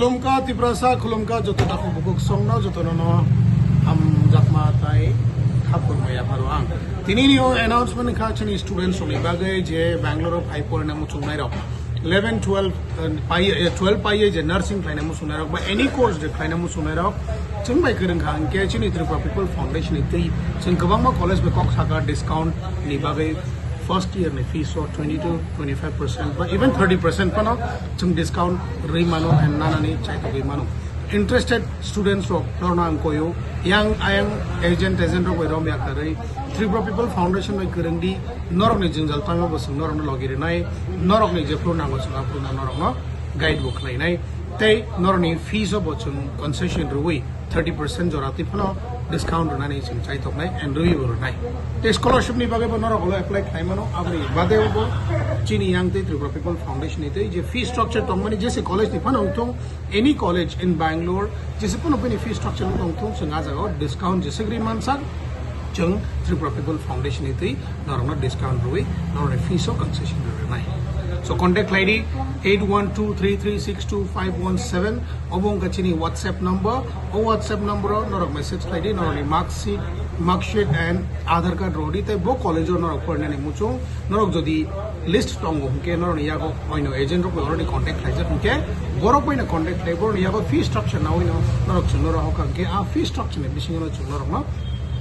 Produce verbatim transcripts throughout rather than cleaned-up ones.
Khulumkha Tiprasa, khulumkha joto takhuk bukhuk songno, jotono no hamjakma tai khapurma yapharo ang. Tini ni o announcement kha chini students rokni bagwi je Bangalore o phai porina muchungnai rok. Eleven, twelve, eh, pai, eh, twelve pai je nursing khlaina muchungnai rok ba any course je khlaina muchungnai rok. Chwng bai kwrwng kha hwnkhe chini Tripura People Foundation ni twi chwng kwbangma college bai kok sakha discount ni bagwi first year ni fees o twenty to twenty five percent ba even thirty percent phano chwng discount rwi mano and nanani chaitogwi mano. Interested students rok norokno ang koyo, yang ayang agent agent rok bai rom ya kharwi Tripura People Foundation bai kwrwng di, norokni jwngjal tangma bo chwng norokno logi rwnai, norokni jephru nango chwng aphru norokno guide bo khlainai, tei norokni fees o bo chwng concession rwi thirty percent jora twi phano discount rwnani chwng chaitoknai and rwi bo rwnai. Tei scholarship ni bagwi bo norok ulo apply khlai mano, aboni bade bo chini yang tei Tripura People Foundation ni tei je fee structure tongmani jese college ni phano wngthung, any college in Bangalore, jese phano bini fee structure wngthung, chwng ah jagao discount jese gri mansak, chwng Tripura People Foundation ni twi norokno discount rwi norokni fees o concession rwnai. So contact khlai di eight one two three three six two five one seven, obo wngkha chini WhatsApp number. O WhatsApp number o norok message khlai di, norokni mark sheet, mark sheet and Aadhaar card rw di, tei bo college o norok porinani muchung, norok jodi list tongo hwnkhe norokni yago oino agent rok bai already contact khlaijak hwnkhe borok bai no contact khlai, borokni yago fee structure nawi no norok chwngno rohor kha hwnkhe a fee structure ni bisingo no chwng norokno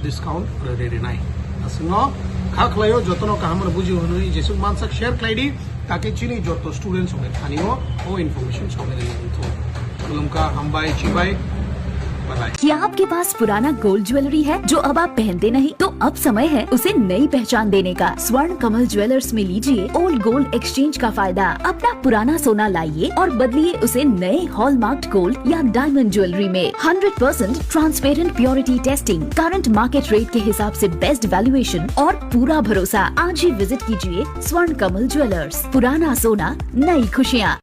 discount rwrwi rwnai. Aswkno kha khlaio, jotono kaham no buji hwnwi jesuk mansak share khlai di, take chini joto students rokni thani o o information soknai rwdi thung. Khulumkha, hambai, chibai, bye bye. क्या आपके पास पुराना gold jewellery है जो अब आप पहनते नहीं? तो अब समय है उसे नई पहचान देने का। स्वर्ण कमल ज्वेलर्स में लीजिए ओल्ड गोल्ड एक्सचेंज का फायदा। अपना पुराना सोना लाइए और बदलिए उसे नए हॉलमार्क्ड गोल्ड या डायमंड ज्वेलरी में। Hundred percent transparent purity testing, current market rate के हिसाब से बेस्ट वैल्यूएशन और पूरा भरोसा। आज ही विजिट कीजिए स्वर्ण कमल ज्वेलर्स। पुराना सोना, नई खुशियाँ।